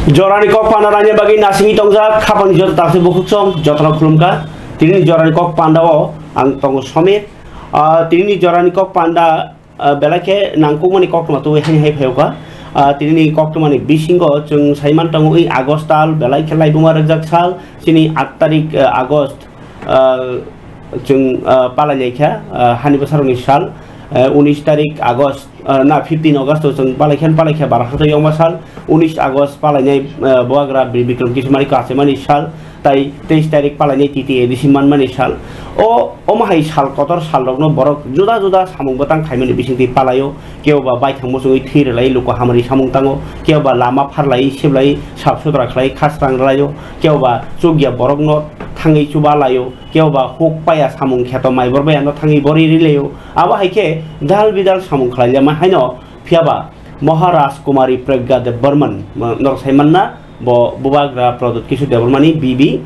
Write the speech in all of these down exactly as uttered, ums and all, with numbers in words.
Jorani kok panda rani bagwi nasingwi tongjak, khapangni joto takhuk bukhuk song, jotono khulumkha. Tinini jorani kok panda o ang tongo Somir. Ah, tinini jorani kok panda, ah, belai khe nangkukmani koktwma tubui haini hai phaiokha. Ah, tinini koktwmani bisingo chwng saiman tongo, ui August tal belai khe laibuma rwjak sal, chini aat tarik, ah, August, ah, chwng, ah, palai laikha, ah, hani bwsarokni sal, ah, unis tarik August, ah, na fifteen August o chwng palai khe, palai khe barokha tei yongma sal, unis August palainai, ah, bubagra Bir Bikram Kishore Manikya achaimani sal, tai teis tarik palainai T T A D C manmani sal. O, omo hai sal kotor salrokno borok juda juda samung bwtang khaimani bisingtwi palaio, kebo ba baithang muchungwi thwi rwlai luku hamari samung tango, kebo ba lama pharlai, siblai, sap sutra khlai, khasrang rwlaio, kebo ba chukya borokno thangwi chuba laio, kebo ba huk paya samung kheto mai bor bai ano thangwi bori rilaio. Abo hai khe dal bidal samung khlailaima haino, phiya ba Maharaj Kumari Pragya Debbarman, mo-, norok sai manna, bo bubagra Pradyut Kishore Debbarmani B B,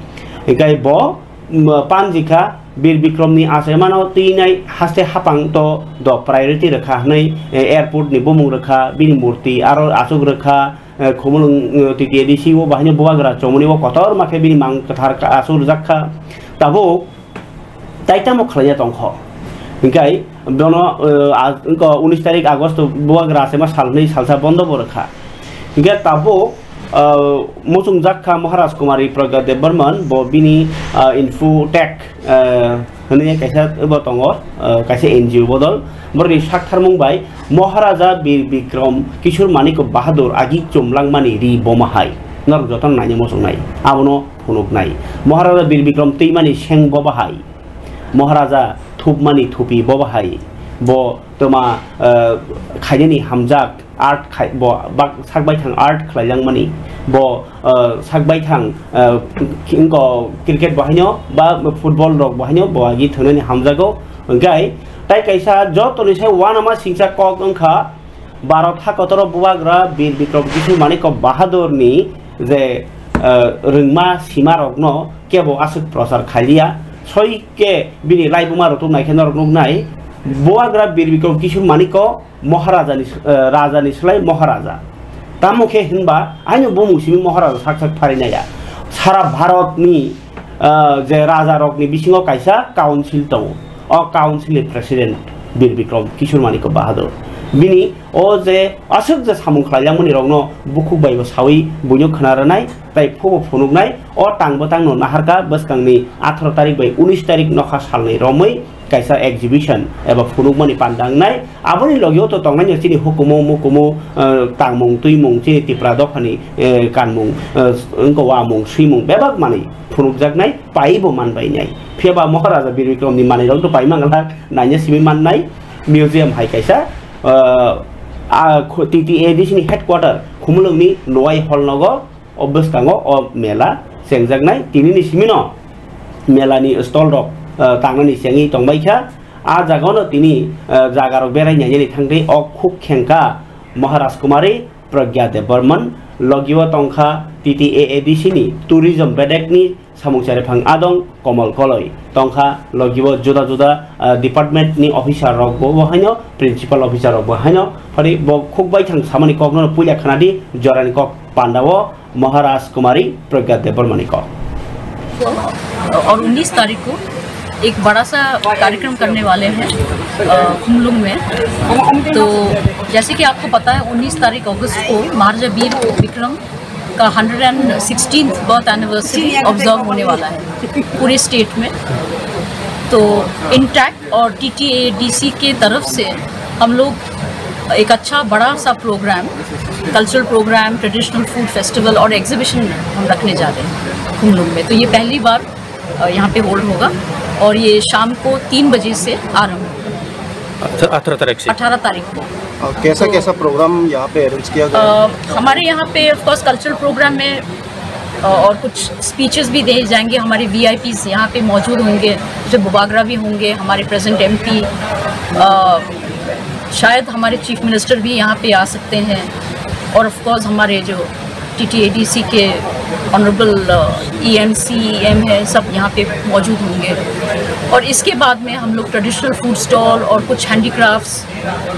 hinkhe bo, mm, panjikha Bir Bikramni achaimano twinai haste hapang to do priority rwkha hwnwi, eh, airport ni bumung rwkha, bini murti aro achuk rwkha, eh, Khumulwng, eh, T T A D C o bahaino bubagra chomoni o kotorma khe bini mang kwthar ka-, achuk rwjak kha. Tabuk tai tamo khlaina tongkho. Hinkhe bono, eh, a-, wngkha unis tarik August bubagra achaima sal hwnwi salsa bondo bo rwkha. Hinkhe tabuk, eh, muchungjak kha Maharaj Kumari Pragya Debbarman, bo bini, eh, Infotech, eh, hwnwi kaisa bo tongo, eh, kaisa N G O bodol. Borokni saktharmung bai Maharaja Bir Bikram Kishore Manikya Bahadur agi chumlangmani ri boma hai. Norok jotono naina muchungnai. Abono phunuknai. Maharaja Bir Bikram twimani seng bo bahai. Maharaja thupmani thupi bo bahai. Bo twma, eh, khainani hamjak art khai, bo bak sak baithang art khlailangmani. Bo, eh, sak baithang, eh, wngkha cricket bo haino ba football rok bo haino bo agi thwngnani hamjago. Hwnkhe tai kaisa jotoni sai uanama singcha kok wngkha Bharat hakotoro bubagra Bir Bikram Kishore Manikya Bahadurni je, eh, rwngma simarokno kebo aswk prochar khailiya, soi khe bini laibuma rwtwk naikhe norok nuknai, bubagra Bir Bikram Kishore Manikya Maharajani, eh, rajani slai Maharaja. Tamo khe hinba aino bumung simi Maharaja sak sak pharinaiya. Sara Bharatni ah, je raja rokni bisingo kaisa council tongo. O council ni president Bir Bikram Kishore Manikya Bahadur. Bini o je aswk je samung khlailangmani rokno bukhuk bai bo sawi buino khna rwnai, tai phubo phunuknai, o tang bwtang no naharkha bwskangni atharo tarik bai unis tarik nokha salni romwi kaisa exhibition eba phunukmani panda wngnai. Aboni logio to tongnai chini hukumu mukumu, eh, tangmung twimung chini Tipra dophani, eh, kanmung, eh, wngkha wamung swimung bebak manwi phunukjaknai, paibo manbainai. Phiya ba Maharaja Bir Bikramni manwirok to paima glak, naina simi mannai. Museum hai kaisa, eh, a, khu-, T T A D C ni headquarter Khumulwngni Nowai Hall nogo o bwskango o mela chengjaknai. Tinini simino melani stall rok, eh, tangnani chengwi tongbaikha. A jagano tini, eh, jagarok berai nainani thangtwi o khuk khengkha Maharaj Kumari Pragya Debbarman, logio tongkha T T A A D C ni tourism bedekni samung chariphang adong Komal Koloi, tongkha logio juda juda, ah, department ni officer rok bo, bo haino principal officer rok bo haino, phari bo khuk baithang samani kokno puila khnadi jorani kok pandao Maharaj Kumari Pragya Debbarmani kok. और उन्नीस तारीख को एक बड़ा सा कार्यक्रम करने वाले हैं, अ, खुमलुंग में। तो जैसे कि आपको पता है, उन्नीस तारीख अगस्त को महाराजा वीर विक्रम का hundred and sixteenth birth anniversary observe होने वाला है पूरे स्टेट में। तो इंटैक्ट और टीटीएडीसी के तरफ से हम लोग एक अच्छा बड़ा सा programme, cultural programme, traditional food festival और एग्जीबिशन हम रखने जा रहे हैं खुमलुंग में। तो ये पहली बार, अ, यहाँ पे होल्ड होगा और ये शाम को तीन बजे से आरंभ होगा। अठारह तारीख से। अठारह तारीख को। और कैसा कैसा प्रोग्राम यहाँ पे अरेंज किया गया है? अ, हमारे यहाँ पे ऑफ कोर्स कल्चरल प्रोग्राम में, अ, और कुछ स्पीचेस भी दिए जाएंगे। हमारे वीआईपीज यहाँ पे मौजूद होंगे, जो बुबागरा भी होंगे, हमारे प्रेजेंट एमपी, अ, शायद हमारे चीफ मिनिस्टर भी यहाँ पे आ सकते हैं, और ऑफ कोर्स हमारे जो टीटीएडीसी के ऑनरेबल ईएम सीईएम है, सब यहाँ पे मौजूद होंगे। और इसके बाद में हम लोग ट्रेडिशनल फूड स्टॉल और कुछ हैंडीक्राफ्ट्स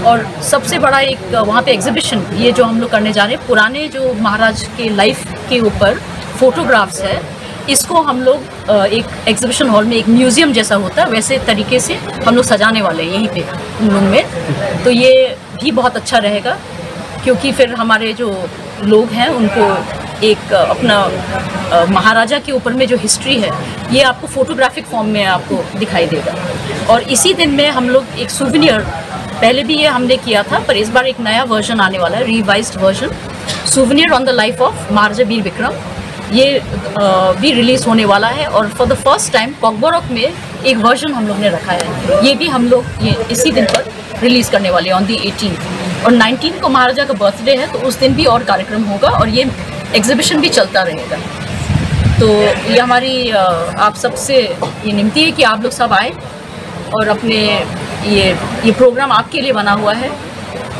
और सबसे बड़ा एक, अ, वहाँ पे एग्जीबिशन, ये जो हम लोग करने जा रहे हैं, पुराने जो महाराज के लाइफ के ऊपर फोटोग्राफ्स है, इसको हम लोग, अ, एक एग्जीबिशन हॉल में, एक म्यूजियम जैसा होता है, वैसे तरीके से हम लोग सजाने वाले हैं यहीं पे, उमलुंग में। तो ये भी बहुत अच्छा रहेगा, क्योंकि फिर हमारे जो लोग हैं, उनको एक, अ, अपना, अ, महाराजा के ऊपर में जो हिस्ट्री है, ये आपको फोटोग्राफिक फॉर्म में आपको दिखाई देगा। और इसी दिन में हम लोग एक सुविनियर, पहले भी ये हमने किया था, पर इस बार एक नया वर्जन आने वाला है, revised version, souvenir on the life of Maharaja Bir Bikram, ये, अ, भी रिलीज होने वाला है। और for the first time Kokborok में एक वर्जन हम लोग ने रखा है, ये भी हम लोग ये इसी दिन पर रिलीज करने वाले हैं, ऑन दी एटीन। और नाइनटीन को महाराजा का बर्थडे है, तो उस दिन भी और कार्यक्रम होगा और ये एग्जीबिशन भी चलता रहेगा। तो ये हमारी, अ, आप सबसे ये निमती है कि आप लोग सब आए और अपने ये, ये प्रोग्राम आपके लिए बना हुआ है।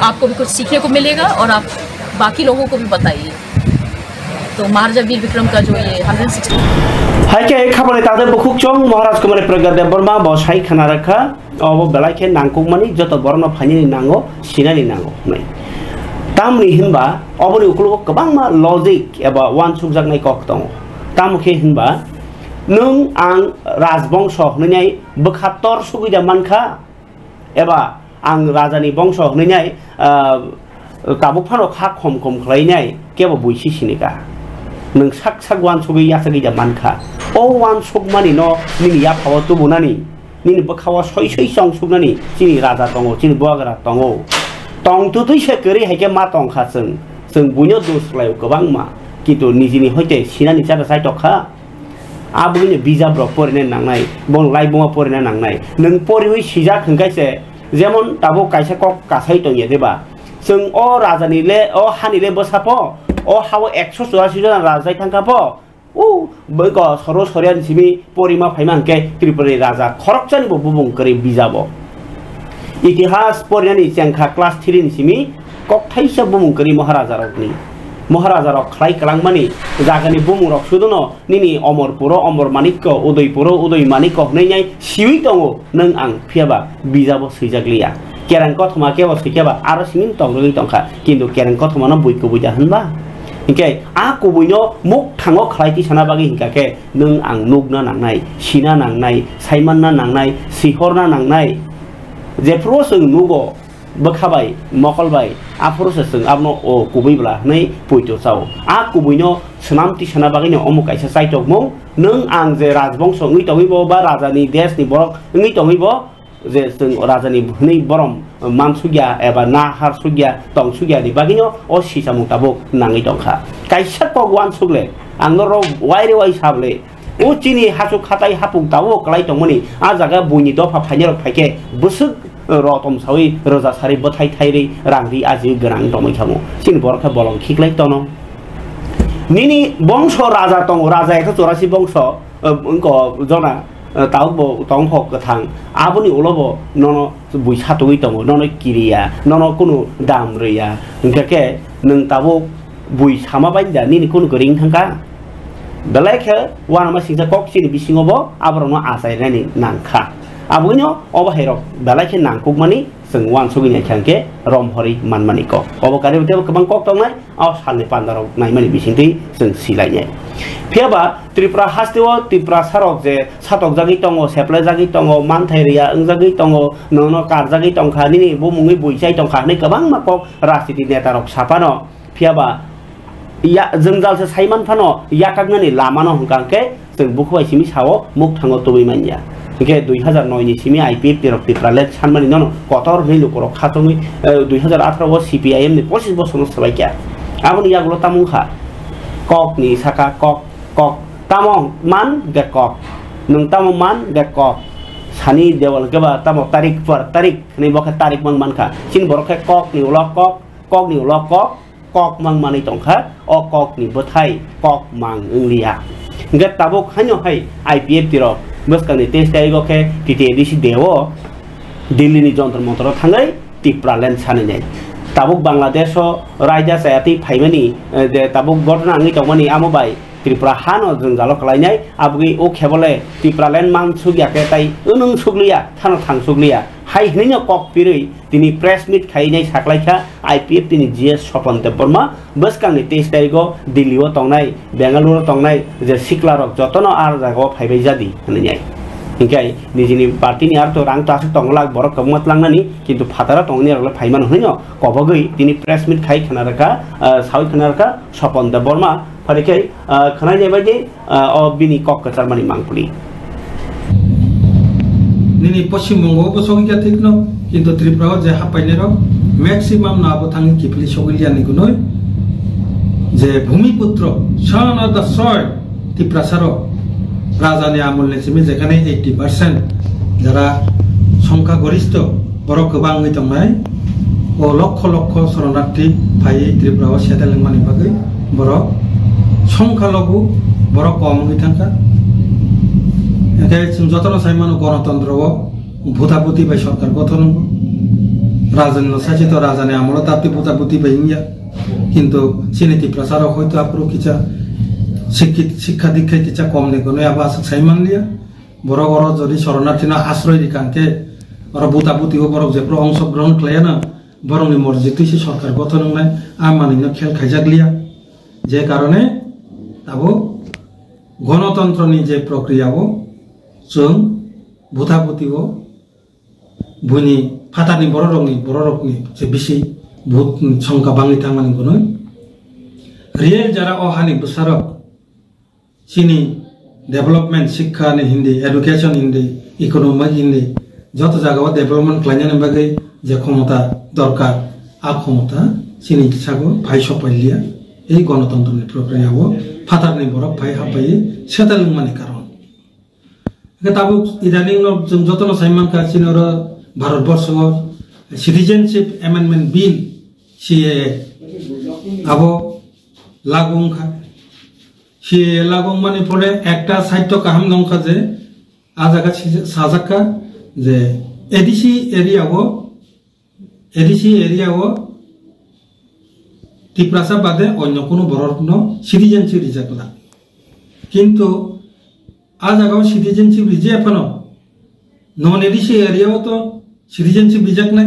आपको भी कुछ सीखने को मिलेगा और आप बाकी लोगों को भी बताइए। तो महाराजा वीर विक्रम का जो ये hundred sixty Hai khe khaboni tade bukhuk chong Maharaj Kumar Pragya Debbarma bo sai khana rakha. Obo belai khe nangkukmani, joto borokno phainani nango, sinani nango hwnwi. Tamni hinba oboni ukologo kwbangma logic eba uansukjaknai kok tongo. Tamo khe hinba nwng ang rajbongso hwnwi nai bwkha tor sugwi da mankha, eba ang rajani bongso hwnwi nai, ah, tabuk phano kha khom khom khlainai kebo buisi sinika. Nwng sak sak uansugwi yachagwi da mankha. O uansukmani no nini yaphao tubunani, nini bwkhao soi soi chongsuknani chini raja tongo, chini buagra tongo. Tongtwtwi se kwrwi hai khe ma tongkha chwng. Chwng buino dos khlaio kwbangma, kintu nijini hoite sinani chara chai tokha. Aboni bijap rok porina nangnai, bon laibuma porina nangnai. Nwng poriwi sijak hwnkhe se, jemon tabuk kaisa kok kasai tongya deba. Chwng o rajani le, o hani le bwsapo, o hao ekso churasi jona rajai thangkha po. O, bwko soro soriani simi porima phaima hwnkhe Tripurani raja khoroksani bo bubung kwrwi bijabo. Itihas porinani chengkha class three ni simi kokthaisa bumung kwrwi Maharaja rokni. Maharaja rok khlai kwlangmani jagani bumung rok suduno nini Omorpuro Omor Manikko, Udaipuro Udai Manikko hwnwi nai siwi tongo nwng ang, phiyaba bijabo swijak liya. Kereng kothoma kebo swikheba aro simi tong rwgwi tongkha, kintu kereng kothomano bui kubui da hwnba? Hinkhe a kubuino muk thango khlai tisana bagwi hinkha khe nwng ang nukna nangnai, sina nangnai, saimanna nangnai, sihorna nangnai. Jephuru chwng nugo, bwkha bai, mokol bai, aphuru se chwng abono o kubui bwla hwnwi poito chao. A kubuino swnam tisana bagwino omo kaisa chaitokmung, nwng ang je rajbongso wngwi tongwi bo ba rajani desni borok wngwi tongwi bo, je chwng rajani hwnwi borom mansukya eba nahar sukya, tong sukya ni bagwino o sisamung tabuk nangwi tongkha. Kaisa kok uansuk le, ang norok waire wai sab le, o chini hachuk hatai hapung tabuk kwlai tongmani, a jaga buini dopha phainai rok phaikhe bwswk rotom sawi roja sari bwthai thairwi rang ri ajiwi gwnang tongwi khamu. Chini borok khe bolong khiklai tono. Nini bongso raja tongo, raja ekso chorasi bongso, eh, wngko jona, eh, tabuk bo tongkho kwthang. Aboni ulo bo nono bui satugwi tongo, nono kiriya, nono kunu dam rwya. Hinkhe khe nwng tabuk bui sama bai da, nini kunu kwrwi wng thangkha? Belai khe uanama singsa kok chini bisingo bo aborokno achairani nangkha. Aboni obo hai rok belai khe nangkukmani chwng uansugwi naikha hinkhe romhorwi manmani kok. Obo kariwi teibo kwbang kok tongnai, o salni pandarok naimani bisingtwi chwng silainai. Phiyaba Tripura hasteo Tiprasa rok je satokjagwi tongo, seplajagwi tongo, manthai rwya wngjagwi tongo, nono karjagwi tongkha, nini bumungwi bui chai tongkha hwnwi kwbangma kok rajniti netarok saphano. Phiyaba ya, jwngjal se saiman phano yakaknani lamano hwnkha hwnkhe chwng bukhubai simi sao mukthango tubui manya. Hinkhe dui hazar noi ni simi I P F T rok Tipraland sanmani nono kotor hwnwi lukurok khachongwi, eh, dui hazar atharo o C P I M ni pochis bosorno swbaikha. Aboni yagulo tamo wngkha? Kokni saka kok, kok. Tamo man ge kok. Nwng tamo man ge kok. Sani dewal khe ba tamo tarik par tarik hwnwi bo khe tarik mang mankha. Chini borok khe kokni ulo kok, kokni ulo kok, kok mang manwi tongkha, o kokni bwthai kok mang wngliya. Hwnkhe tabuk haino hai I P F T rok bwskangni teis tarigo khe T T A D C deo Delhi ni Jantar Mantar o thangwi Tipraland saninai. Tabuk Bangladesh o raida chayatwi phaimani, eh, je tabuk gotna wngwi tongmani amo bai Tripura hano jwngjalo kwlainai, aboni o khebole Tipraland man sukya khe tai unung sukliya, thano thang sukliya. Hai hwnwi no kok pirwi tini press meet khainai saklaikha I P F T ni G S Sopon Debbarma bwskangni teis tarigo Delhi o tongnai, Bengaluru o tongnai je siklarok jotono ar jagao phaibai jadi hwnwi nai. Hinkhe nijini party ni ar to rang to aswk tonglak borok kwbangma tlangnani, kintu phataro tongni rokle phaimano hwnwi no kobogwi tini press meet khai khna rwkha, ah, sawi khna rwkha Sopon Debbarma. Phai khe, ah, khwnai jai bai de, ah, o bini kok kwcharmani mangpili. Nini Poschim Bongo bo sokya thik no, kintu Tripura o je hapainai rok maximum no abo thangwi kiphilwi sogwi liya ni gunoi je Bhumiputro, son of the soil, Tiprasa rok Raja ni amol ni simi jekhane eighty percent jara songkha goristho borok kwbang wngwi tongnai, o lokho lokho soronarthi phaiwi Tripura o settle wngmani bagwi borok songkha logu borok kom wngwi thangkha. Hinkhe chwng jotono sai mano, gonotontro o bhuta bhuti bai sorkar gothon wngo. Raja ni sachito, raja ni amolo tabti bhuta bhuti bai wngya. Kintu chini Tiprasa rok hoito aphuru kisa sikkhi-, sikha dikha kisa kom ni gunoi abo aswk sai manliya. Borok oro jodi soronarthi no asroi rikha hwnkhe, oro buta buti o borok jephuru ongso grohon khlaiya no, borok ni morji twi se sorkar gothon wngnai, a manwi no khel khaijak liya. Je karone abo gonotontro ni je prokriya o chwng buta buti o buini phatar ni borok rok ni, borok rok ni se bisi vote songkha bangwi thangmani gunoi. Real jara o hani bwsarok chini development, sikha ni hindi, education hindi, economic hindi, joto jaga o development khlainani bagwi je khomota dorkar, a khomota chini sago phai sokpai liya. Ei gonotontro ni prokriya o phatar ni borok phai hapai settle wngmani karon. Hwnkhe tabuk idaning no chwng jotono sai mankha, chini oro Bharat borsho o Citizenship Amendment Bill, C A A, abo lagu wngkha. C A A lagu wngmani phole ekta saitto kaham nongkha je, a jaga sija-, sajakka je A D C area o, A D C area o Tiprasa bade onyo kunu borok no citizenship rijak glak. Kintu a jaga o citizenship rijak phano non A D C area o to citizenship rijak nai.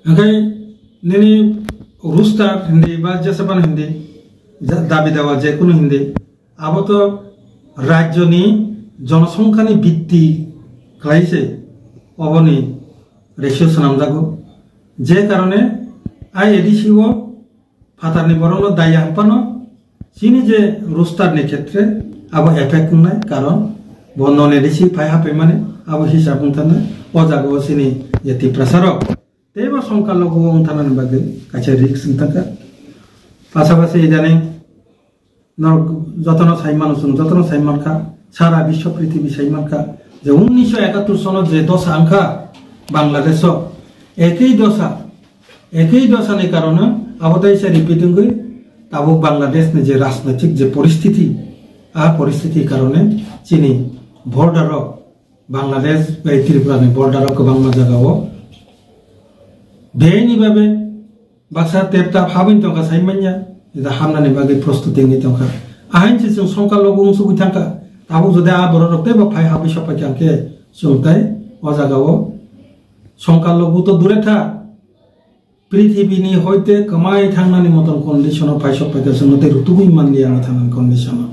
Hwnkhe nini roster hindi ba jesaban hindi, ja-, dabi dawa je kunu hindi, abo to rajyo ni jonosongkha ni bitti khlai se oboni ratio swnamjago. Je karone I A D C o phatarni borokno daya hwnphano chini je roster ni khetre abo effect wngnai, karon bo non A D C phai hapaimani abo hisab wngthana o jaga o chini je Tiprasa rok teibo songkha logo wngthana ni bagwi kaisa risk wngthangkha. Pasapasi idaning norok jotono sai mano, chwng jotono sai mankha, sara biswa prithibi sai mankha je unnisho ekattor sono je dosa wngkha Bangladesh o, ekei dosa, ekei dosa ni karone abo teisa repeat wngwi tabuk Bangladesh ni je rajnaitik je poristiti, a poristiti karone chini border o Bangladesh bai Tripura ni border o kwbangma jaga o bini babe baksa tep tap habwi tongkha sai manya, ida hamnani bagwi prostuti wngwi tongkha. Ahain se chwng songkha logo wngsugwi thangkha. Tabuk jodi a borok rok teibo phai habwi sokpai kha hwnkhe chwng tai o jaga o songkha logo to dure tha, prithibini hoite kwmai thangnani moton condition o phai sokpai kha, chwngno tei rutugwi manliya wngwi thangnani condition o.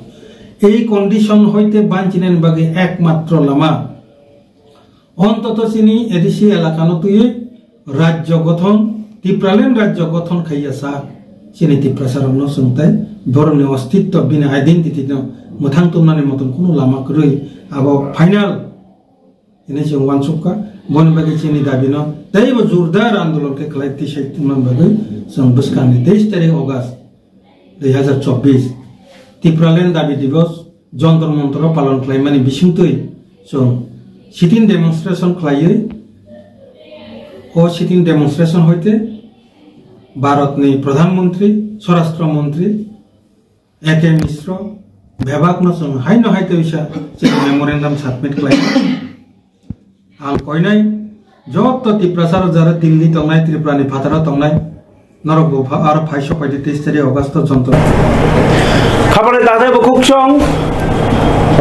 Ei condition hoite banchinani bagwi ekmatro lama Ontoto chini A D C elakano twiwi rajyo gothon, Tipraland rajyo gothon khaiya sa chini Tiprasarokno chwng tai borokni ostitto, bini identity no mwthang tubnani moton kunu lama kwrwi. Abo final hinwi chwng uansukha. Boni bagwi chini dabino teibo jordar andolon khe khlai tisai tongna bagwi chwng bwskangni teis tarik August dui hazar chobbish Tipraland Dabi Divos Jontor Montor o palon khlaimani bisingtwi chwng sit-in demonstration khlaiwi, o sit-in demonstration hoite Bharatni Pradhan Mantri, Swarashtra Mantri A K Mishra bebakno chwng haino hai twisa chini memorandum submit khlai. Ang koinai joto Tiprasa rok jara Delhi tongnai, Tripura ni phataro tongnai, Norok bo pha-, aro phai sok pai di, teis tarik August o jontro. Khapani takhtai bukhuk song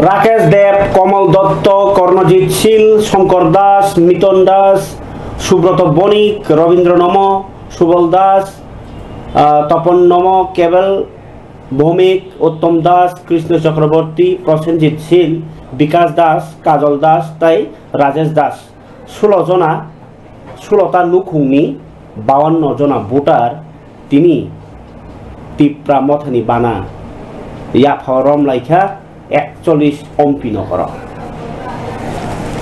Rakesh Deb, Komol Dotto, Kornojit Sil, Shankar Das, Miton Das, Subroto Bonik, Robindro Nomo, Subol Das, ah, Topon Nomo, Kebel Bhomik, Uttom Das, Krishna Chakraborty, Prosenjit Sil, Bikas Das, Kajol Das tei Rajesh Das. Sulo jona, sulo ta nukhungni bawanno jona voter tini Tipra Mothani bana yaphao romlaikha ekchollis ompi nogoro.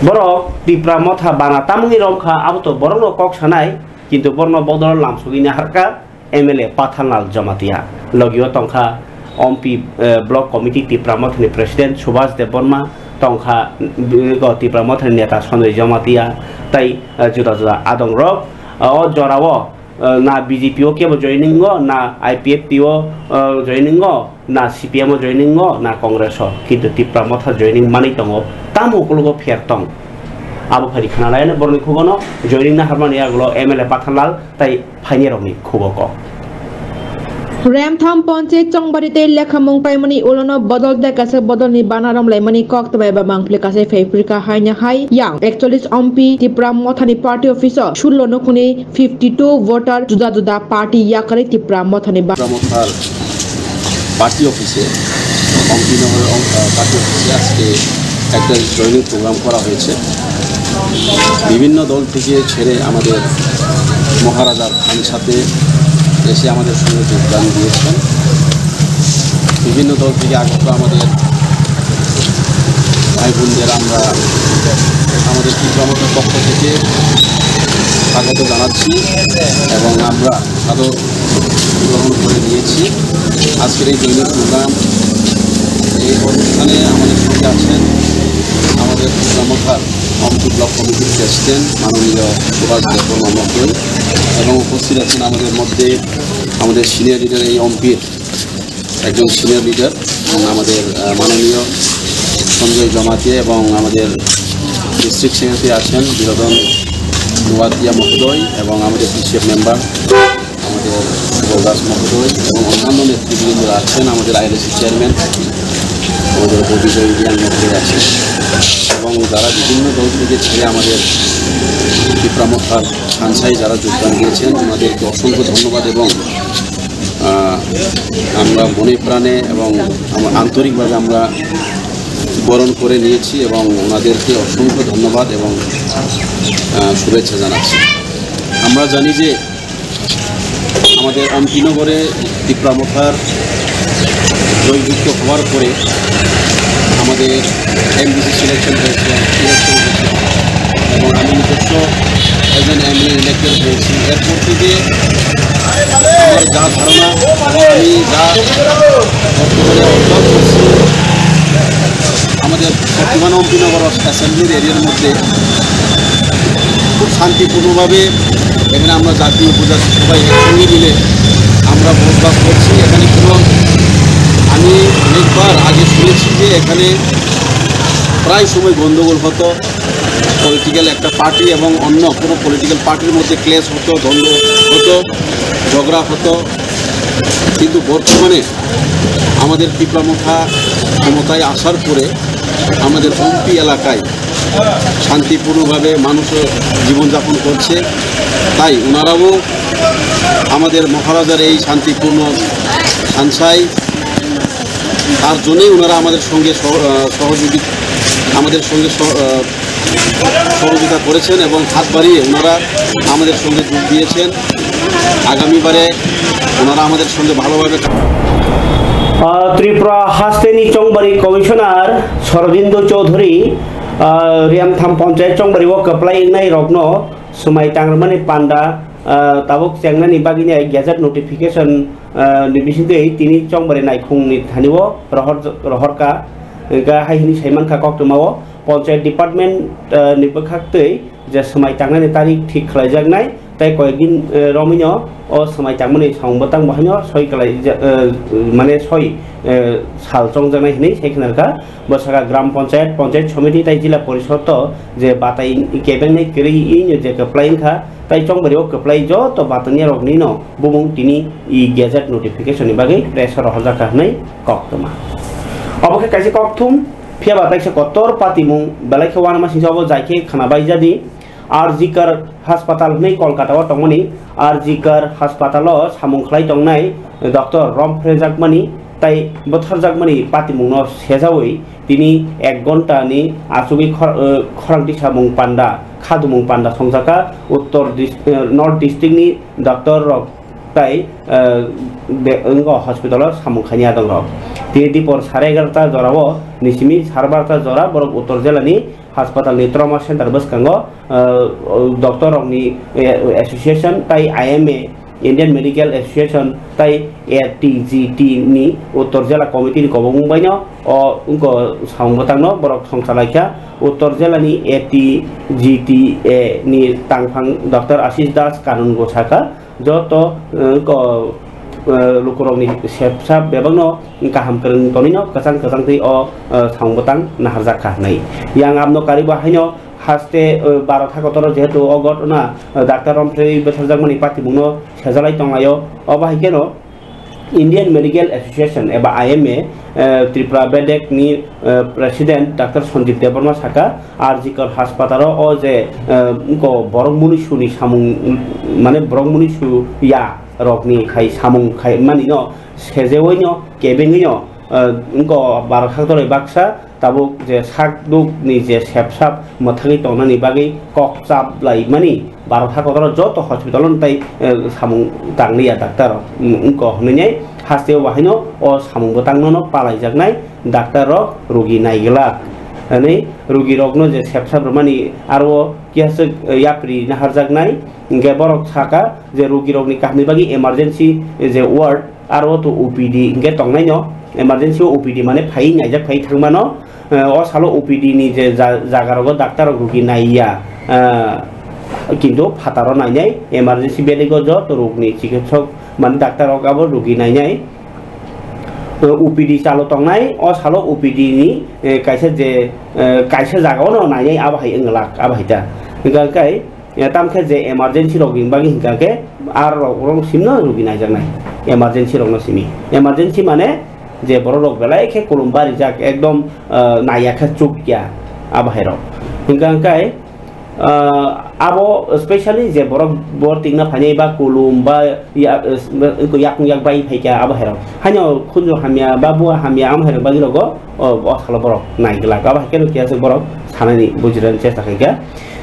Borok Tipra Motha bana tamni romkha, abo to borokno kok sanai, kintu borokno bodol lamsogwi naharkha. M L A Pathanlal Jamatia, logio tongkha Ompi, eh, Block Committee Tipra Mothani President Subhas Debbarma, tongkha, mm, go Tipra Mothani Neta Sanjay Jamatia, tei, eh, juda juda adongrok. O jorao, eh, na B J P o kebo joining o, na I P F T o, eh, joining o, na C P M o joining o, na Congress o, kintu Tipra Motha joining manwi tongo, tamo ukologo pher tong. Abo phaidi khna laiano borokni khugono joining naharmani yagulo M L A Pathanlal tei phainirokni khugo kok. Remtham Panchayat Chongbari tei lekhamung paimani ulono bodol de kaisa bodolni bana romlaimani kok twmai ba mangpli kaisa phaiphirkha haino hai yang ekchollis ompi Tipra Mothani party office o sullo nukhungni fifty two voter juda juda party yakarwi Tipra Mothani ba- Tipra Mothar party office-এ, অম্পিনগরের অম-, আহ, পার্টি অফিসে আজকে একটা joining programme করা হয়েছে। বিভিন্ন দল থেকে ছেড়ে আমাদের মহারাজার খানসাতে এসে আমাদের সঙ্গে যোগদান দিয়েছেন। বিভিন্ন দল থেকে আগত আমাদের ভাই বোনদের আমরা আমাদের ত্রিপুরা মথা পক্ষ থেকে স্বাগত জানাচ্ছি এবং আমরা সাদর গ্রহণ করে নিয়েছি। আজকের এই জৈন প্রোগ্রাম, এই অনুষ্ঠানে আমাদের সঙ্গে আছেন আমাদের ত্রিপুরা মথার অম্পি ব্লক কমিটির প্রেসিডেন্ট মাননীয় সুভাষ দেববর্মা মহোদয় এবং উপস্থিত আছেন আমাদের মধ্যে আমাদের সিনিয়র লিডার, এই অম্পির একজন সিনিয়র লিডার এবং আমাদের, আহ, মাননীয় সঞ্জয় জমাতিয়া এবং আমাদের ডিস্ট্রিক্ট সেক্রেটারি আছেন বিনোদন নোয়াতিয়া মহোদয় এবং আমাদের পিসিএফ মেম্বার আমাদের শুভ দাস মহোদয় এবং অন্যান্য নেতৃবৃন্দ আছেন, আমাদের আইএলএসি চেয়ারম্যান আমাদের গোবিন্দ ইন্ডিয়ান মহোদয় আছেন এবং যারা বিভিন্ন দল থেকে ছেড়ে আমাদের ত্রিপুরা মথার খানসাই যারা যোগদান দিয়েছেন ওনাদেরকে অসংখ্য ধন্যবাদ এবং আহ, আমরা মনে প্রাণে এবং আমরা আন্তরিকভাবে আমরা বরণ করে নিয়েছি এবং ওনাদেরকে অসংখ্য ধন্যবাদ এবং, আহ, শুভেচ্ছা জানাচ্ছি। আমরা জানি যে আমাদের অম্পিনগরে তিপ্রা মথার জয়যুক্ত হওয়ার পরে আমাদের এমডিসি সিলেকশন হয়েছে, ইলেকশন হয়েছে এবং আমি নিজস্ব একজন এমএলএ ইলেক্টেড হয়েছি। এরপর থেকে আমার যা ধারণা, আমি যা বর্তমানে অবজার্ভ করছি, আমাদের বর্তমান অম্পিনগর অ্যাসেম্বলির এরিয়ার মধ্যে খুব শান্তিপূর্ণভাবে এখানে আমরা জাতি উপজাতি সবাই একসঙ্গে মিলে আমরা বসবাস করছি। এখানে কোনো, আমি অনেকবার আগে শুনেছি যে এখানে প্রায় সময় গণ্ডগোল হতো, পলিটিক্যাল একটা পার্টি এবং অন্য কোনো পলিটিক্যাল পার্টির মধ্যে ক্লেশ হতো, দ্বন্দ্ব হতো, ঝগড়া হতো। কিন্তু বর্তমানে আমাদের তিপ্রা মথা ক্ষমতায় আসার পরে আমাদের অম্পি এলাকায় শান্তিপূর্ণভাবে মানুষ জীবনযাপন করছে। তাই ওনারাও আমাদের মহারাজার এই শান্তিপূর্ণ সানসাই, তার জন্যই ওনারা আমাদের সঙ্গে সহ-, আহ, সহযোগী, আমাদের সঙ্গে সহ-, আহ, সহযোগিতা করেছেন এবং হাত বাড়িয়ে ওনারা আমাদের সঙ্গে যোগ দিয়েছেন। আগামীবারে ওনারা আমাদের সঙ্গে ভালোভাবে কা- Ah, Tripura hasteni Chongbari Commissioner Sorobindo Chowdhury, ah, Riamtham Panchayat Chongbari o kwplai wngnai rokno swmai tangrwmani panda, ah, tabuk chengnani bagwini gazette notification, ah, ni bisingtwi tini Chongbari naikhungni thani o rohor, rohorkha, hwnkhe hai hwnwi saimankha koktwma o Panchayat Department, ah, ni bwkhaktwi je swmai tangnani tarik thik khlaijaknai, tei koyekdin, eh, romwino o swmai tangmani samung bwtang bo haino soi kwlai ja-, eh, mane soi, eh, sal chongjaknai hinwi sai khna rwkha. Bo sakha gram panchayat, panchayat somiti tei jila porishod o je batai kebengnai kwrwi je kwplai wngkha, tei chongbario kwplai joto batania roknino bumung tini e gazette notification ni bagwi press o rohorjak kha hinwi koktwma. Obo khe kaisa kokthum, phiya ba kaisa kotor patimung belai khe uanama singsa obo jai khe khwnabai jadi. R G Kar Hospital hwnwi Kolkata o tongmani R G Kar Hospital o samung khlai tongnai Doctor Romphrejakmani tai bwtharjakmani patimungno sejaui tini ek ghonta ni achugwi khor-, eh, khorang tisa mung panda, khadumung panda songjakha Uttor dis-, eh, North District ni doctor rok tai, eh, be-, wngkha hospital o samung khaini adong rok. Tini dipor sare egarota jora o ni simi sare barota jora borok Uttor jela ni hospital ni trauma center bwskango, eh, doctor rok ni, eh, association tai I M A, Indian Medical Association tai A T G T ni Uttor Jela Committee ni kobok wngbaino o wngkha samung bwtangno borok songchalaikha. Uttor Jela ni A T G T A ni tangphang Doctor Ashish Das Kanun go sakha, joto, eh, ko, eh, lukurokni sepsa bebakno kaham kwrwng tonwino kwchang kwchang twi o, eh, samung bwtang naharjak kha hwnwi. Yang abno karibo haino haste, eh, baro tha kotoro jehetu o ghotona, eh, Doctor Romphreirwi bwtharjakmani patimungno sejalai tonglaio. Obo hai kheno Indian Medical Association eba I M A, eh, Tripura Bedek ni, eh, President Doctor Sanjeev Debbarma sakha, R G Kar Hospital o o je, eh, wngkha borok munisu ni samung, mane borok munisu ya rok ni khai samung khai mani no sejeui no kebengui no, eh, wngkha baro tha kotoro baksa tabuk je sak duk ni je sepsap mwthangwi tongnani bagwi kok chap lai mani. Baro tha kotoro joto hospital o tai, eh, samung tangliya doctor rok, mm, wngkha hwnwi nai haste o bahaino o samung bwtang no palaijaknai doctor rok rugi naiglak hwnwi rugi rokno je sepsap rwmani aro kiyaswk, eh, yapri naharjaknai hwnkhe borok sakha je rugi rokni kahamni bagwi emergency, eh, je ward aro to O P D hwnkhe tongnaino, emergency O P D mane phai naijak phai thangmano, eh, o salo O P D ni je ja-, jaga rogo doctor rok rugi naiya, eh, kintu phataro nainai, emergency bed o joto rokni chikitsok mane doctor rok abo rugi nainai. Eh, O P D chalo tongnai, o salo O P D ni, eh, kaisa je, eh, kaisa jaga o no nainai abo hai wng glak, abo hai ta. Hwnkha khe, eh, tam khe je emergency rok ni bagwi hwnkha khe, ar rok, rok simno rugi naijaknai. Emergency rokno simi. Emergency mane je borok rok belai khe kulum barijak, ekdom, eh, naiya khe chukya, abo hai rok. Hwnkha khe, eh, abo specially je borok bo tingna phainai ba kulum ba ya-, eh, yakung yak bai phaikha, abo hai rok. Haino khunju hamya ba bua hamya, amo hai rok bagwi rogo, o, o salo borok naiglak. Abo hai khe no kiyaswk borok sanani bujinani chesta khaikha.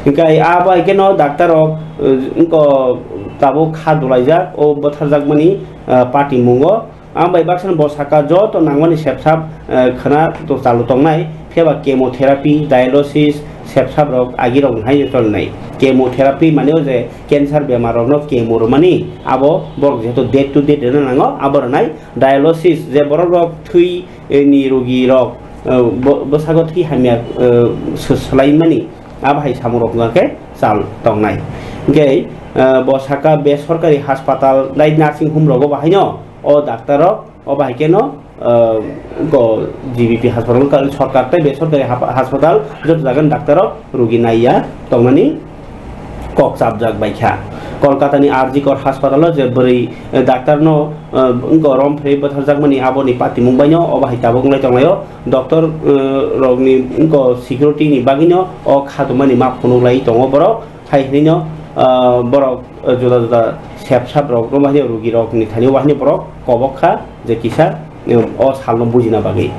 Hwnkhe abo hai kheno doctor rok, eh, wngkha tabuk kha dulaijak, o bwtharjakmani, eh, patimungo. Ang bai baksa bo saka joto nangmani sepsap, eh, khwna to chalu tongnai, phiya ba chemotherapy, dialysis, sepsap rok agi rok hai cholnai. Chemotherapy mane o je cancer bemar rokno chemo rwmani, abo borok jehetu date to date rwna nango, abo rwnai. Dialysis je borok rok thwi, eh, ni rogi rok, eh, bo-, bwsago thwi hamya, eh, swswlaimani, abo hai samung rok wngkha khe chal tongnai. Hwnkhe, eh, bo saka besorkari haspatal tai nursing home rogo bahaino o doctor rok, o bahai kheno, eh, go G B P haspatal, sorkar tai besorkari hap-, haspatal joto jagani doctor rok rugi naiya tongmani kok chapjak bai kha. Kolkata ni R G Kar haspatal o je bwrwi, eh, doctor no, eh, wngkha romphreui bwtharjakmani aboni patimung bai no obo hai tabuk wng lai tong lai o. Doctor, eh, rok ni wngkha security ni bagwi no o kha tongmani ma phunuk lai tongo borok. Hai hwnwi no, eh, borok, eh, juda juda sep sap rok no bahai no rugi rok ni thani o bahai no borok kobok kha je kisa, eh, o sal no bujina bagwi.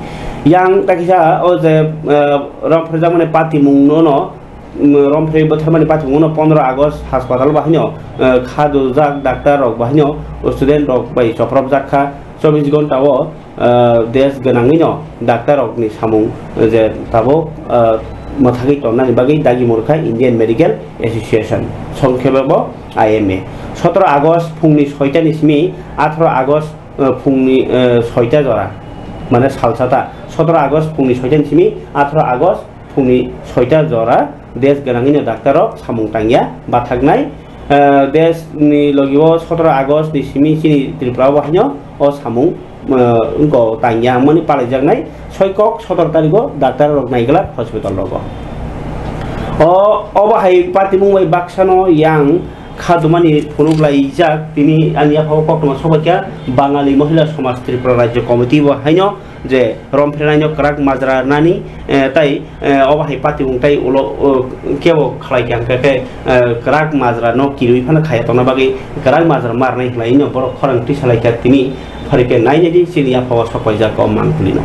Yang ta kisa o je, eh, romphrejakmani patimung no no, mm, romphreui bwtharmani patimungno pondro August haspatal bahaino, eh, kha dujak doctor rok bahaino student rok bai chopropjak kha. Chobbish ghonta o, eh, desh gwnangwino doctor rokni samung je tabuk, eh, mwthagwi tonnani bagwi dagi murkha Indian Medical Association, songkhebe bo I M A. Sotoro August phungni soita ni simi atharo August, eh, phungni, eh, soita jora, mane salsata sotoro August phungni soita ni simi atharo August phungni soita jora desh gwnangwino doctor rok samung tangya bathaknai. Ah, desh ni logi o sotoro August ni simi chini Tripura o haino o samung, ah, wngko tangya hwnmani palaijaknai soi kok sotoro tarikh o doctor rok naiglak hospital rogo. O, obo hai patimung bai baksano yang khadumani phunuk laijak tini ani yaphao koktwma sobaikha Bangali Mohila Samaj Tripura Rajya Committee bo haino je romphrenaino kwrak majra rwnani, eh, tai, eh, obo hai patimung tai ulo, o, kebo khlai kha hwnkhe khe, eh, kwrak majra no kirui phano khaiya tongna bagwi kwrak majra ma rwnai hwnlaino borok khorang twi salai kha tini phari khe nai nai di chini yaphao sok paijak o mangpili no.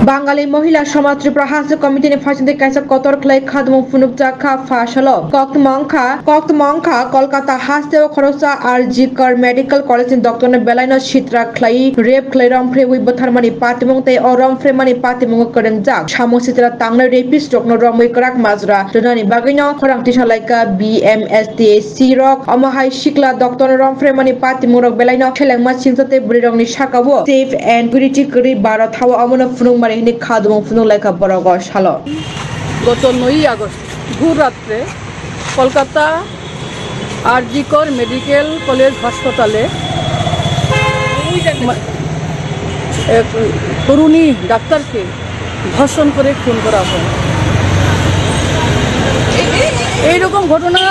Bangali Mohila Samaj Tripura Haste Committee ni phaisingtwi kaisa kotor khlai khadumung phunukjak kha pha salo. Koktwma wngkha, koktwma wngkha Kolkata haste o khoroksa R G Kar Medical College ni doctor no belai no sitra khlai rape khlai romphreui butharmani patimung tei o romphreimani patimung o kwrwngjak. Samung sitra tangnai rapist rokno romwi kwrak majra rwnani bagwino khorang tisa laikha B M S T A C rok. Omo hai sikla doctor no romphreimani patimung rok belai no selengma singsa tei bwrwi rokni saka o safe and purity kwrwi baro thawa omono phunukmani hwnwi khadumung phunuk laikha borok o salo. গত নয়ই আগস্ট ভোর রাত্রে কলকাতা RG Kar medical college হাসপাতালে মা-, এক তরুণী ডাক্তারকে ধর্ষণ করে খুন করা হয়। এইরকম ঘটনা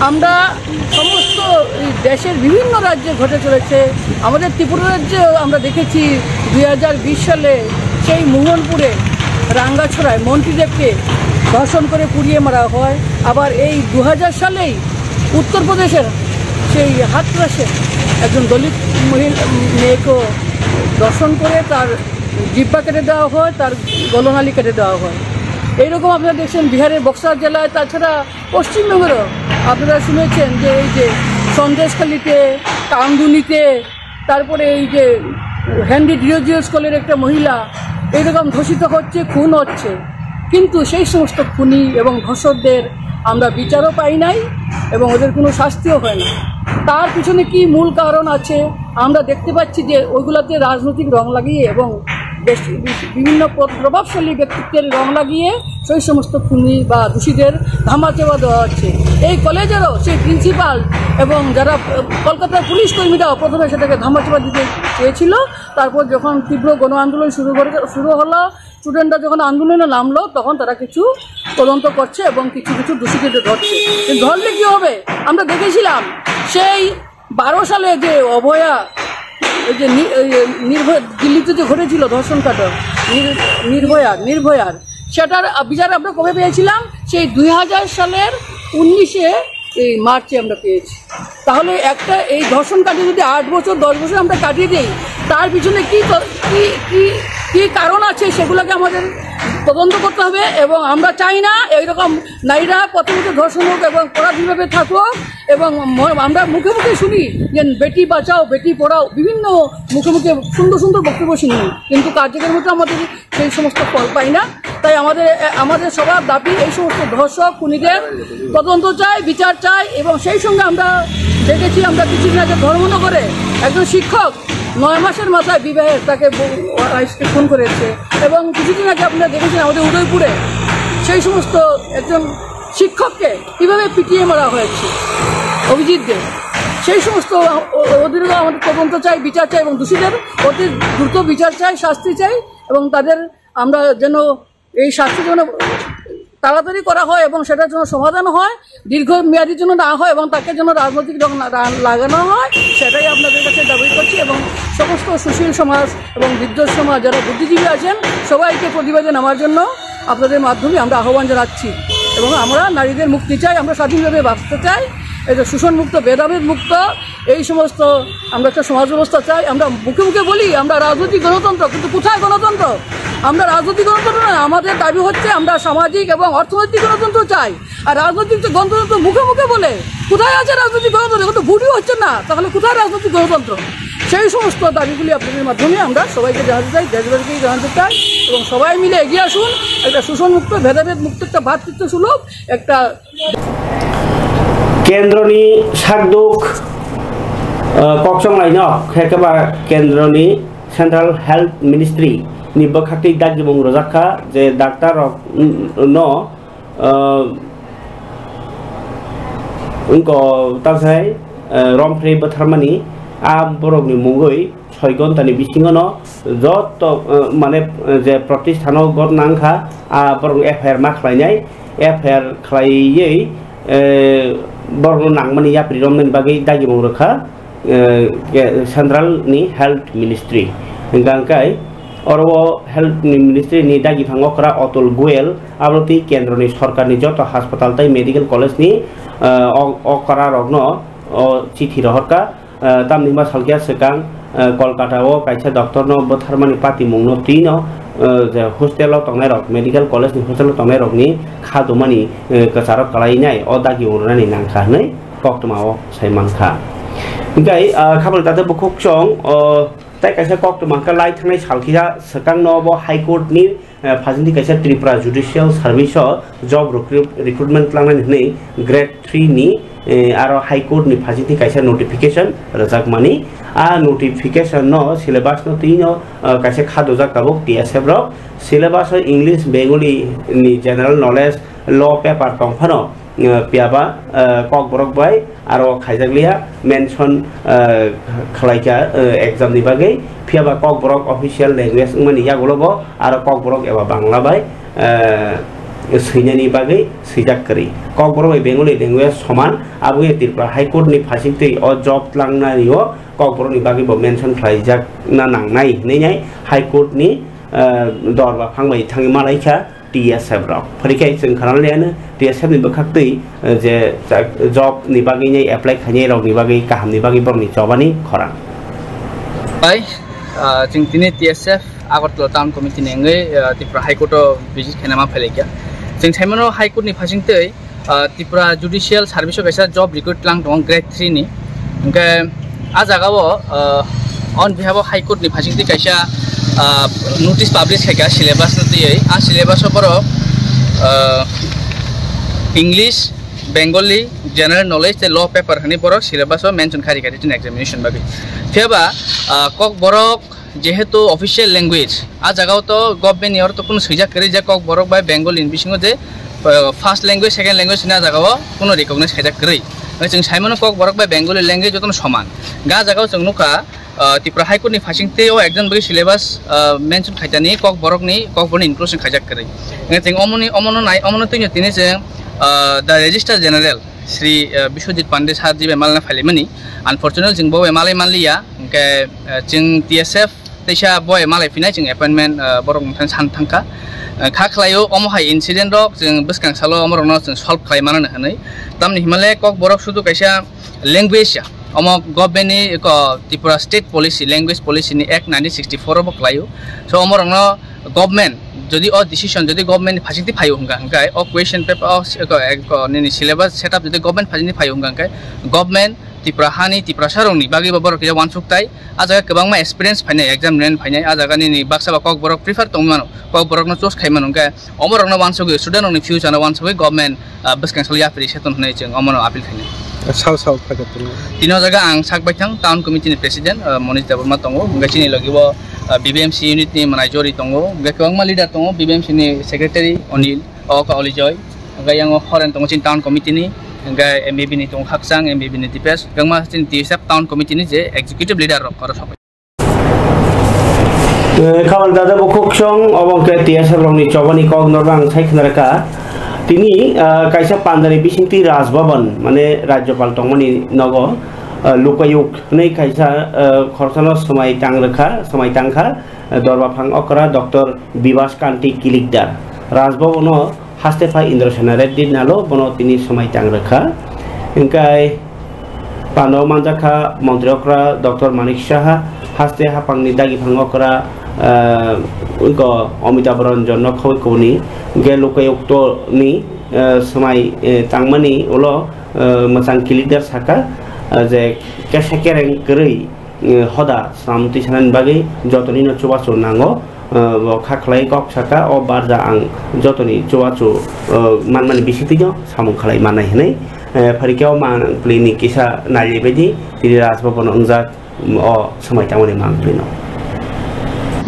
আমরা সমস্ত এই দেশের বিভিন্ন রাজ্যে ঘটে চলেছে। আমাদের ত্রিপুরা রাজ্যেও আমরা দেখেছি দুই হাজার বিশ সালে সেই মোহনপুরে রাঙ্গাছড়ায় মন্ত্রীদেবকে ধর্ষণ করে পুড়িয়ে মারা হয়। আবার এই দু হাজার সালেই উত্তরপ্রদেশের সেই হাথরাসে একজন দলিত মহিলা, মেয়েকেও ধর্ষণ করে তার জিহ্বা কেটে দেওয়া হয়, তার গলনালী কেটে দেওয়া হয়। এইরকম আপনারা দেখছেন বিহারের বক্সার জেলায়, তাছাড়া পশ্চিমবঙ্গেরও আপনারা শুনেছেন যে এই যে সন্দেশখালিতে, কামদুনিতে, তারপরে এই যে হেনরি ডিওজিও স্কুলের একটা মহিলা এইরকম ধর্ষিত হচ্ছে, খুন হচ্ছে, কিন্তু সেই সমস্ত খুনি এবং ধর্ষকদের আমরা বিচারও পাই নাই এবং ওদের কোনো শাস্তিও হয় না। তার পিছনে কি মূল কারণ আছে? আমরা দেখতে পাচ্ছি যে ওইগুলাতে রাজনৈতিক রং লাগিয়ে এবং বেশ বি-, বিভিন্ন প্র-, প্রভাবশালী ব্যক্তিত্বের রং লাগিয়ে সেই সমস্ত খুনি বা দোষীদের ধামাচাপা দেওয়া হচ্ছে। এই কলেজেরও সেই প্রিন্সিপাল এবং যারা, আহ, কলকাতার পুলিশ কর্মীরাও প্রথমে সেটাকে ধামাচাপা দিতে চেয়েছিল। তারপর যখন তীব্র গণ আন্দোলন শুরু করে, শুরু হলো, স্টুডেন্টরা যখন আন্দোলনে নামলো, তখন তারা কিছু তদন্ত করছে এবং কিছু কিছু দোষীকে ধরছে। কিন্তু ধরলে কি হবে? আমরা দেখেছিলাম সেই বারো সালে যে অভয়া, ওই যে নি-, ওই যে নির্ভয়া, দিল্লিতে যে ঘটেছিল ধর্ষণ কাণ্ড, নির-, নির্ভয়া, নির্ভয়ার, সেটার বিচার আমরা কবে পেয়েছিলাম? সেই দুই হাজার সালের উনিশে এই মার্চে আমরা পেয়েছি। তাহলে একটা এই ধর্ষণ কাণ্ডে যদি আট বছর, দশ বছর আমরা কাটিয়ে দেই, তার পিছনে কি ত-, কি, কি, কি কারণ আছে, সেগুলোকে আমাদের তদন্ত করতে হবে। এবং আমরা চাই না এইরকম নারীরা পথে পথে ধর্ষণ হোক এবং পরাধীনভাবে থাকুক। এবং ম-, আমরা মুখে মুখে শুনি যে বেটি বাঁচাও, বেটি পড়াও, বিভিন্ন মুখে মুখে সুন্দর সুন্দর বক্তব্য শুনি, কিন্তু কার্যকরী মতো আমাদের সেই সমস্ত ফল পাই না। তাই আমাদের, আমাদের সবার দাবি এই সমস্ত ধর্ষক খুনিদের তদন্ত চাই, বিচার চাই। এবং সেই সঙ্গে আমরা দেখেছি, আমরা কিছুদিন আগে ধর্মনগরে একজন শিক্ষক নয় মাসের মাথায় বিবাহের তাকে ব-, ওয়াইফকে খুন করেছে। এবং কিছুদিন আগে আপনারা দেখেছেন আমাদের উদয়পুরে সেই সমস্ত একজন শিক্ষককে কিভাবে পিটিয়ে মারা হয়েছে অভিজিৎ দে। সেই সমস্ত ও-, ওদেরও আমাদের তদন্ত চাই, বিচার চাই এবং দোষীদের অতি দ্রুত বিচার চাই, শাস্তি চাই এবং তাদের আমরা যেন এই শাস্তি যেন তাড়াতাড়ি করা হয় এবং সেটার জন্য সমাধান হয়, দীর্ঘমেয়াদীর জন্য না হয় এবং তাকে যেন রাজনৈতিক রং না-, রা-, লাগানো হয়, সেটাই আপনাদের কাছে দাবি করছি। এবং সমস্ত সুশীল সমাজ এবং বিদ্বৎ সমাজ, যারা বুদ্ধিজীবী আছেন, সবাইকে প্রতিবাদে নামার জন্য আপনাদের মাধ্যমে আমরা আহ্বান জানাচ্ছি। এবং আমরা নারীদের মুক্তি চাই, আমরা স্বাধীনভাবে বাঁচতে চাই, এই যে শোষণমুক্ত, ভেদাভেদ মুক্ত, এই সমস্ত আমরা একটা সমাজ ব্যবস্থা চাই। আমরা মুখে মুখে বলি আমরা রাজনৈতিক গণতন্ত্র, কিন্তু কোথায় গণতন্ত্র? আমরা রাজনৈতিক গণতন্ত্র না, আমাদের দাবি হচ্ছে আমরা সামাজিক এবং অর্থনৈতিক গণতন্ত্র চাই। আর রাজনৈতিক যে গণতন্ত্র মুখে মুখে বলে, কোথায় আছে রাজনৈতিক গণতন্ত্র? এখন তো ভোটই হচ্ছে না, তাহলে কোথায় রাজনৈতিক গণতন্ত্র? সেই সমস্ত দাবিগুলি আপনাদের মাধ্যমে আমরা সবাইকে জানাতে চাই, দেশবাসীকে জানাতে চাই এবং সবাই মিলে এগিয়ে আসুন। একটা শোষণমুক্ত, ভেদাভেদ মুক্ত, একটা ভ্রাতৃত্ব সুলভ, একটা Kendroni sakduk, eh, koksong lainok, khe khe ba kendroni Central Health Ministry ni bwkhaktwi dagimung rwjak kha je doctor rok, mm, no, eh, Wngkha tamsai, eh, romphri bwtharmani a borokni mungwi soi ghontani bisingono joto, eh, mane, eh, je pratisthanno ghotna wngkha, a borok F I R ma khlainai, F I R khlaiwi, eh, borokno nangmani yapri romnani bagwi dagimung rwkha, eh, ke-, Central ni Health Ministry. Hwnkha hwnkhe oro o Health ni Ministry ni dagi phango okra Atul Goel, abo twi kendro ni sorkar ni joto haspatal tei medical college ni, eh, o-, okra rokno o chithi rohorkha. Eh, tamni hwnba salkhe swkang, eh, Kolkata o kaisa doctor no bwtharmani patimung no twi no, eh, je hostel o tongnai rok, medical college ni hostel o tongnai rok ni kha dumani, eh, kwcharo kwlainai o dagi wngnani nangkha hwnwi koktwma o sai mankha. Hingkai, ah, khabangni tate bukhuk chwng, o, tei kaisa koktwma hwnkha lai thangnai salkhiya swkangno bo High Court ni, eh, phasingtwi kaisa Tripura Judicial Service o job recruit-, recruitment tlangnani hwnwi grade three ni, eh, aro High Court ni phasingtwi kaisa notification rwjakmani. A notification no syllabus no twi no, eh, kaisa kha dojak tabuk T S F rok. Syllabus o English, Bengali ni general knowledge, law paper tong phano, eh, piyaba, eh, kokborok bai aro khaijakliya mention, eh, khlaikha, eh, exam ni bagwi, phiyaba kokborok official language wngmani yagulo bo aro kokborok eba Bangla bai, eh, swinani bagwi swijak kwrwi. Kokborok bai Bengali language soman, aboni Tripura High Court ni phasingtwi o job tlangnani o kokborok ni bagwi bo mention khlaijakna nangnai hwnwi nai High Court ni, eh, dorba phang bai thangwi malaikha. T S F rok. Phari khe chwng khana liya no T S F ni bwkhak twi, eh, je, ja-, job ni bagwi nai apply khainai rok ni bagwi kaham ni bagwi borok ni chobani khorang. Bai, ah, chwng tini T S F Agartala Town Committee ni wngwi, ah, Tripura High Court o visit khaina ma phailaikha. Chwng saimano High Court ni phasingtwi, ah, Tripura Judicial Service o kaisa job recruit tlang tongo grade three ni. Hwnkhe a jaga o, ah, on behalf of High Court ni phasingtwi kaisa, ah, notice publish khaikha syllabus no twiwi. A syllabus o borok, ah, English, Bengali, general knowledge tei law paper hwnwi borok syllabus o mention khairikha written examination bagwi. Phiyaba, ah, kokborok jehetu official language, a jaga o to government ni oro to kunu swijak kwrwi je kokborok bai Bengali ni bisingo je, uh, first language, second language hwnwi a jaga o kunu recognize khaijak kwrwi. Hwnwi chwng saimano kokborok bai Bengali language jotono soman. Ga jaga o chwng nukha, uh, Tripura High Court ni phasingtwi o exam bagwi syllabus, uh, mention khaitani kokborok ni, kokborok ni inclusion khaijak kwrwi. Hwnwi chwng omoni, omono nai, omono twino tini chwng, uh, the Registrar General Shri, uh, Biswajit Pandey sir jibai malna phailaimani. Unfortunately chwng bo bai malai manliya. Hwnkhe, uh, chwng T S F teisa boi malai phinai chwng appointment, ah, borok mungthani san thangkha. Ah, kha khlaio omo hai incident rok chwng bwskang salo omo rokno chwng solve khlai mano hwnwi. Tamni himale kokborok sudu kaisa language ya. Omo government ni eko Tripura state policy, language policy ni act nineteen sixty-four o bo khlaio. So omo rokno government jodi o decision jodi government ni phasingtwi phaio hwnkha hwnkhe o question paper o eko, eko nini syllabus setup jodi government phasingtwi phaio hwnkha hwnkhe government Tripura hani Tiprasa rokni bagwi bo borok kisa wansuk tai. A jaga kwbangma experience phainai, exam rent phainai, a jaga nini baksa ba kokborok prefer tongwi mano, kokborokno choose khai mano, hwnkhe omorokno wansugwi, student rokni future no wansugwi government, ah, bwskang salo yapri seton hwnwi chwng omono appeal khainai. Sao sao kha khe tongo. Tini o jaga ang sak baithang town committee ni president, ah, Monish Debbarma tongo, hwnkhe chini logi o, ah, B B M C unit ni Manai Jori tongo, hwnkhe kwbangma leader tongo, B B M C ni secretary Onil, o kha Olijoy, hwnkhe yang o Horen tongo chini town committee ni, hwnkhe M B B ni tongo Khakchang, M B B ni Dipesh, kwbangma chini T S F town committee ni je executive leader rok oro sok. Eh, khabang dada bo khuksong, obo hwnkhe T S F rokni chobani kok norma ang sai khna rwkha. Tini, ah, kaisa pandani bisingtwi Raj Bhavan, mane Rajyapal tongmani nogo, ah, Lokayuk hwnwi kaisa, ah, khoroksa no swmai tang rwkha, swmai tangkha, ah, dorba phang okra Doctor Bibas Kanti Kilikdar. Raj Bhavan o haste phai Indra Sena Reddy nalo bono tini swmai tang rwkha. Hingkai pano manjakha montri okra Doctor Manik Saha, haste haphangni dagi phang okra, ah, wngko Amitabh Ranjan no khawi kubuni, hingke Lokayukto ni, ah, swmai, eh, tangmani ulo, ah, mwchang kilikdar saka, ah, je kesa kereng kwrwi, eh, hoda swnam twi sanani bagwi jotonino chubachu nango, eh, bo kha khlai kok saka, o barja ang jotoni chubachu, eh, manmani bisingtwino samung khlai mannai hwnwi, eh, pharikhe o mangpili ni kisa naiwi baidi tini Raj Bhavan wngjak, mm, o swmai tangmani mangpili no.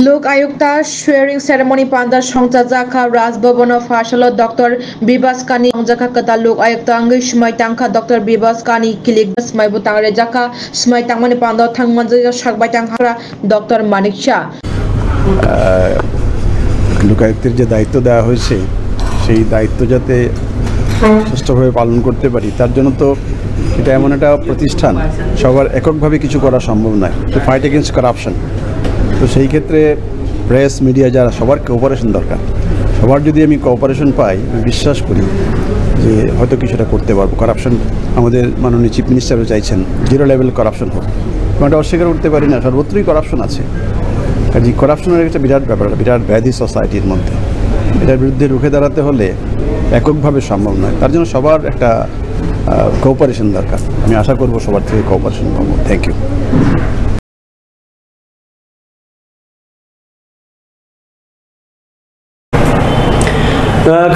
Lok Ayukta swearing ceremony panda songchajakha Raj Bhavan o phaisalo Doctor Bibas Kani songjakha kwtal Lok Ayukta wngwi swmai tangkha Doctor Bibas Kani kilik swmai bwtang rejakha swmai tangmani panda thangmanjak sak bai tangkha Doctor Manik Shah. আহ, লোকায়ুক্তের যে দায়িত্ব দেওয়া হয়েছে, সেই দায়িত্ব যাতে সুষ্ঠুভাবে পালন করতে পারি, তার জন্য তো এটা এমন একটা প্রতিষ্ঠান, সবার এককভাবে কিছু করা সম্ভব নয়। To fight against corruption, তো সেই ক্ষেত্রে প্রেস, মিডিয়া, যারা, সবার কোঅপারেশন দরকার। সবার যদি আমি কোঅপারেশন পাই, আমি বিশ্বাস করি যে হয়তো কিছুটা করতে পারবো। করাপশন, আমাদের মাননীয় চিফ মিনিস্টারও চাইছেন জিরো লেভেল করাপশন হোক। আমরা এটা অস্বীকার করতে পারি না, সর্বত্রই করাপশন আছে। কাজেই করাপশনের একটা বিরাট ব্যাপার, একটা বিরাট ব্যাধি সোসাইটির মধ্যে। এটার বিরুদ্ধে রুখে দাঁড়াতে হলে এককভাবে সম্ভব নয়, তার জন্য সবার একটা কোঅপারেশন দরকার। আমি আশা করব সবার থেকে কোঅপারেশন পাবো। Thank you.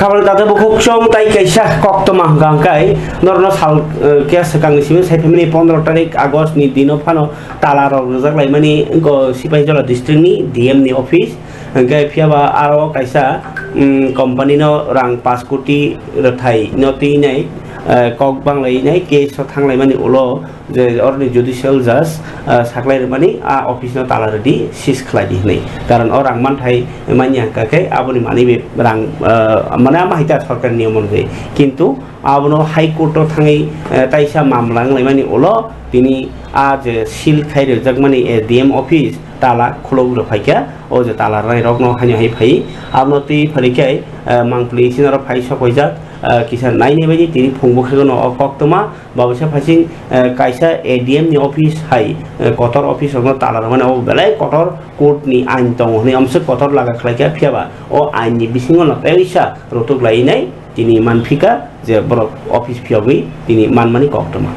Khabar kata bukhuk chong tai kaisa koktoma hwnkha hwnkhe norno sal, eh, khe swkangni simi sai phaimani pondro tarik August ni dino phano tala rok rijak laimani wngkha Sipahijala district ni D M ni office. Hwnkhe phiyaba aro kaisa, mm, company no rang paanch koti rwthai no twinai, eh, kok banglainai case o thanglaimani ulo je oroni judicial judge, ah, saklai rwmani a office no tala rwdi, seize khlai di hwnwi. Karon o rang manthai manya hwnkha khe aboni manwi be rang, ah, mane ama hai ta sorkar niyom onujai. Kintu abono High Court o thangwi, eh, taisa mamla wnglaimani ulo tini a je seal khai rwjakmani A D M office tala khulok rw phaikha, o je tala rwnai rokno haino hai phai abono twi phari khe, eh, mangpli sino rok phai sok paijak, eh, kisa nainai bai di tini phung bwkhwrwkno o koktoma. Babusa Phasing, eh, kaisa A D M ni office hai, eh, kotor office rokno tala rwmani abo belai kotor court ni ain tongo hwnwi amswk kotor laga khlaikha, phiyaba o ain ni bisingo no teisa rutuk lainai tini manphika je borok office phiyogwi tini manmani koktwma.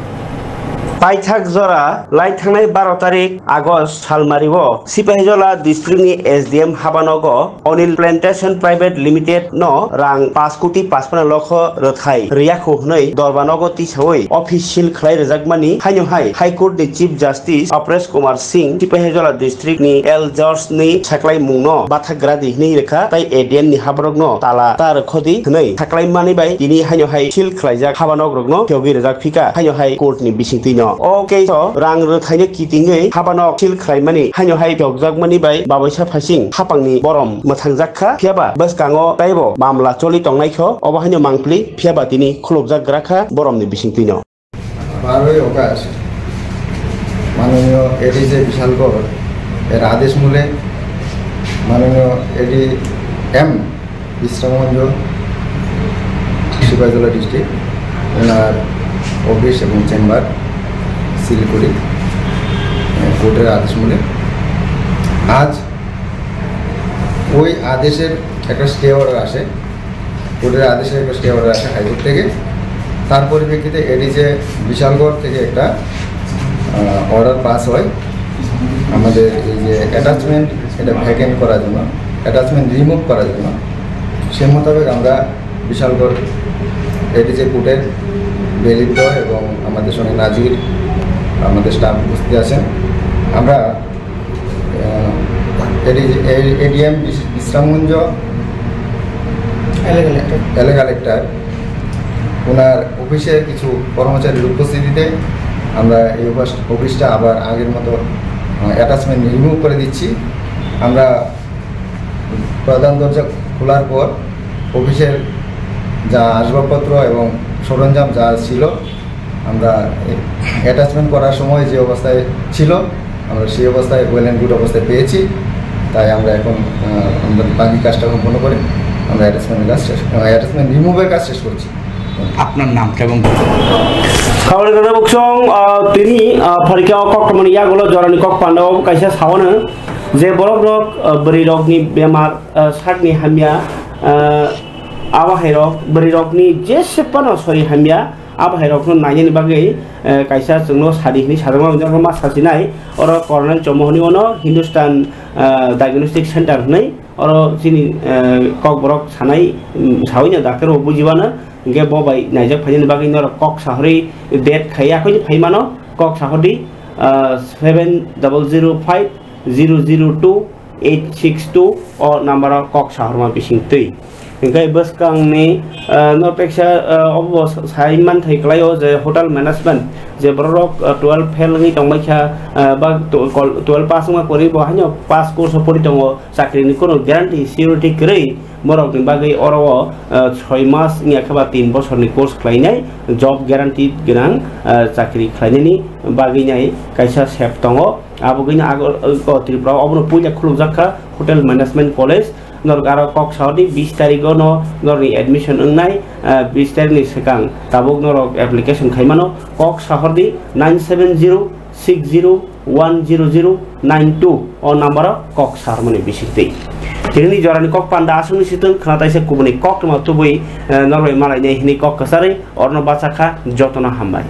Paithak jora lai thangnai baro tarik August salmario Sipahijala district ni S D M habanogo Onil Plantation Private Limited no rang paanch koti pachpana lokho rwthai rwya khu hwnwi dorbanogo tisaui office seal khlai rwjakmani haino hai High Court ni Chief Justice Apresh Kumar Singh, Sipahijala district ni L George ni saklai mungno bathagra di hwnwi rwkha, tai A D M ni haborokno tala ta rwkhodi hwnwi saklai mani bai tini haino hai seal khlaijak habanok rokno phiyogwi rwjak phika haino hai court ni bisingtwi no. O case o rang rwthaino kitingwi habanok seal khlaimani haino hai phiyokjakmani bai Babusa Phasing hapangni borom mwthangjak kha, phiyaba bwskango taibo mamla choli tongnaikho, obo haino mangpli, phiyaba tini khulukjak gra kha boromni bisingtwino. বারোই অগাস্ট মাননীয় এডিজে বিশালগড় এর আদেশ মূলে মাননীয় এডিএম বিশ্রামগঞ্জ, সিপাহীজলা ডিস্ট্রিক্ট, ওনার অফিস এবং chamber seal করি, আহ, কোর্টের আদেশ মূলে। আজ ওই আদেশের একটা স্টে অর্ডার আসে, কোর্টের আদেশের একটা স্টে অর্ডার আসে হাইকোর্ট থেকে। তার পরিপ্রেক্ষিতে এডিজে বিশালগড় থেকে একটা, আহ, অর্ডার পাস হয় আমাদের এই যে অ্যাটাচমেন্ট, এটা ভ্যাকেন্ট করার জন্য, অ্যাটাচমেন্ট রিমুভ করার জন্য। সে মোতাবেক আমরা বিশালগড় এডিজে কোর্টের বেলিত এবং আমাদের সঙ্গে নাজির, আমাদের স্টাফ উপস্থিত আছেন। আমরা, আহ, এডি-, এ-, এডিএম বিশ-, বিশ্রামগঞ্জ এলাকা কালেক্টর। এলাকা কালেক্টর, ওনার অফিসের কিছু কর্মচারীর উপস্থিতিতে আমরা এই অফিস-, অফিসটা আবার আগের মতো, আহ, অ্যাটাচমেন্ট রিমুভ করে দিচ্ছি। আমরা প্রধান দরজা খোলার পর অফিসের যা আসবাবপত্র এবং সরঞ্জাম যা ছিল, আমরা অ্যাটাচমেন্ট করার সময় যে অবস্থায় ছিল, আমরা সেই অবস্থায় ওয়েল অ্যান্ড গুড অবস্থায় পেয়েছি। তাই আমরা এখন, আহ, আমরা বাকি কাজটা সম্পন্ন করে আমরা অ্যাটাচমেন্টের কাজ শেষ, আহ, অ্যাটাচমেন্ট রিমুভের কাজ শেষ করছি। আপনার নামটা এবং Khabar kata buksong, ah, tini, ah, pharikha o koktwmani yagulo jorani kok panda o kaisa sawano je borok rok, ah, bwrwi rokni bemar, ah, sakni hamya, ah, abo hai rok bwrwi rokni jese phano sori hamya, abo hai rokno nainani bagwi, ah, kaisa chwngno sadi hwnwi sajakma ma sasinai oro Colonel Chomo hwnwi ono Hindustan, ah, Diagnostic Center hwnwi. Oro chini, eh, kokborok sanai, mm, saui no doctor rok bujibano, hingke bo bai naijak phainani bagwi norok kok sahorwi date khai yakhwini phaimano, kok sahordi, ah, seven double zero five zero zero two eight six two o number o kok sahorma bising twi. Hingke bwskangni, eh, no peksa, eh, obo sai manthai kwlaio je hotel management je borok, eh, twelve fail wngwi tongbaikha, eh, ba tw-, kol-, twelve pass wngma kwrwi bo haino pass course o pori tongo, chakrini kono guarantee security kwrwi. Borokni bagwi oro o, eh, soi mas wngya khe ba tin bosorni course khlainai, job guarantee gwnang, eh, chakri khlainani bagwi nai kaisa sep tongo. Abo gwnwi ago, o Tripura obono puila khulukjak kha Hotel Management College. Norok aro kok sahordi bis tarigo no norokni admission wngnai, eh, bis tarikni swkang tabuk norok application khaimano. Kok sahordi nine seven zero six zero one zero zero nine two o number o kok sahormani bisingtwi. Tinini jorani kok panda aswkni swtwng khna taisa kubuni kok tongma tubui, eh, norbai malainai hini kok kwcharwi orno bachakha jotono hambai.